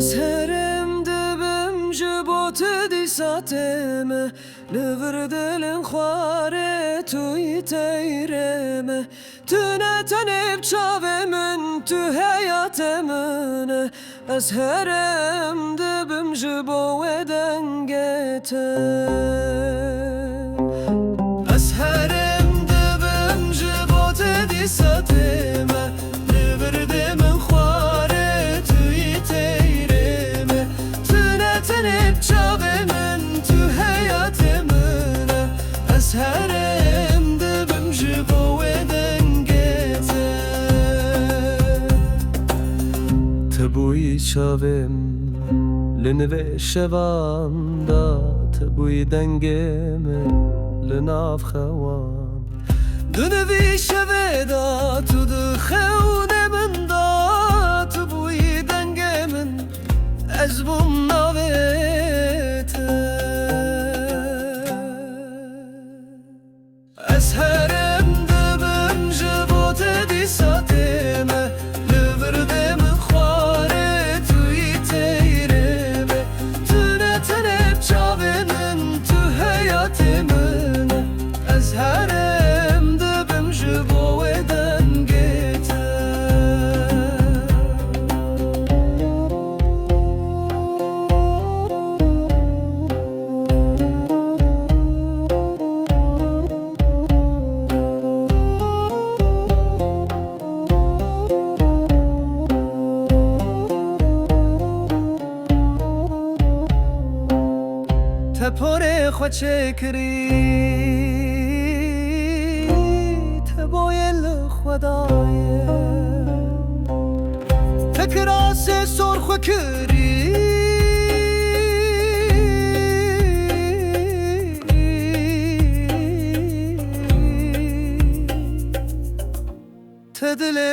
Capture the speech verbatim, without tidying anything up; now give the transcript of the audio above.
Ez herêm dibim ji bo tu dîsa tê min, li vir dilên xwarê tu yî teyrê min. Tu ne tenê bi çavê min, tu heyatê min e. Ez herêm dibim ji bo wê dengê te. Ez herêm dibim ji bo te dîsa tê min, li vir dê min xwarê tu yî teyrê min. Tu ne tenê bi çavê min, tu heyatê min e. Ez herêm dibim ji bo wê dengê te. Tu bûyî çavê min li nivê şevan de, tu bûyî dengê min li nav xewan. Di nivî şevê de tu di xewnê min de, tu bûyî dengê min, ez bûm navê te. Ez herêm dibim ji bo te dîsa tê min, li vir dê min xwarê tu yî teyrê min. Tu ne tenê bi çavê min, tu heyatê min e. Ez herêm dibim ji bo wê dengê te. Te porê xwe çêkirî, te boyê li xwe daye. Te kirasê sor xwe kirî. Te dilê